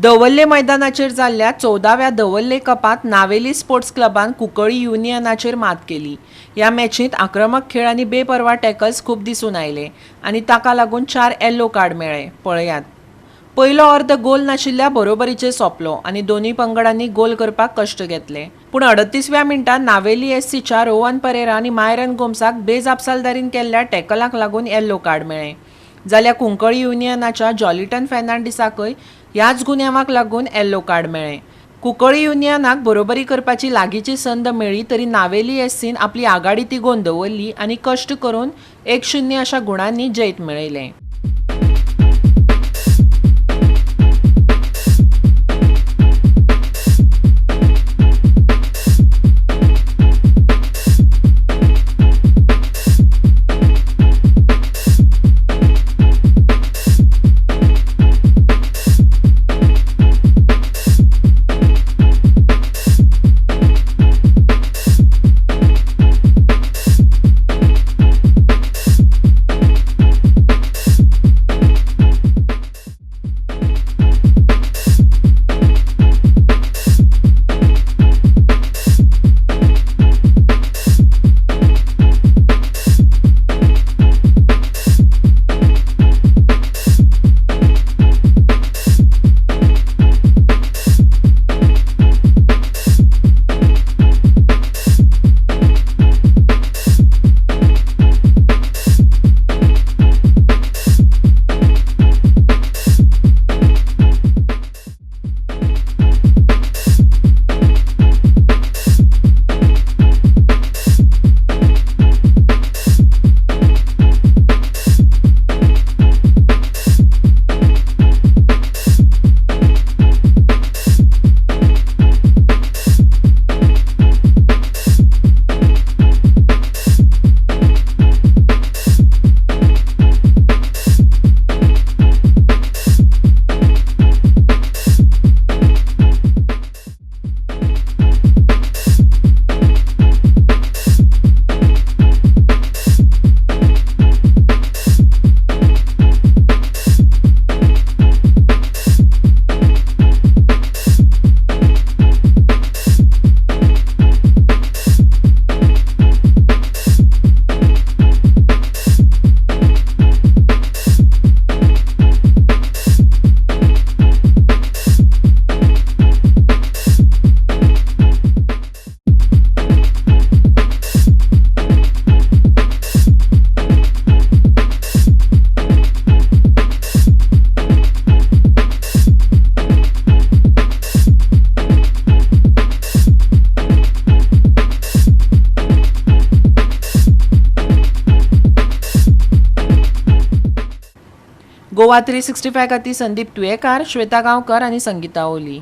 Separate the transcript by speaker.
Speaker 1: दवर्ले मैदानाचेर जाल्ल्या 14व्या दवर्ले कपांत नावेली स्पोर्ट्स क्लबान कुंकळी युनियनाचेर मात केली. ह्या मॅचींत आक्रमक खेळ आनी बेपर्वा टॅकल्स खूब दिसून आयले आनी ताका लागून 4 येलो कार्ड मेळ्ळे. पळयात. पयलो अर्द गोल नाशिल्ल्या बरोबरीचेर सोंपलो आनी दोनूय पंगडांनी गोल करपाक कश्ट घेतले. पूण 38व्या मिनटात नावेली एससीच्या रोहन परेरा आनी मायरन गोम्साक बेजापसालदारीन केल्ल्या टॅकलाक लागून येलो कार्ड मेळ्ळें. जाल्यार कुंकळी युनियनाच्या जॉलिटन फेर्नांडीसाकय ह्याच गुन्यांवाक लागून येलो कार्ड मेळ्ळें. कुंकळी युनियनाक बरोबरी करपाची लागींची संद मेळ्ळी तरी नावेली एससीन आपली आघाडी तिगोवन दवरली आनी कश्ट करून 1-0 अशा गुणांनी जैत मेळयलें. गोवा 365 खातीर संदीप तुयेकार, श्वेता गांवकर आनी संगीता ओली.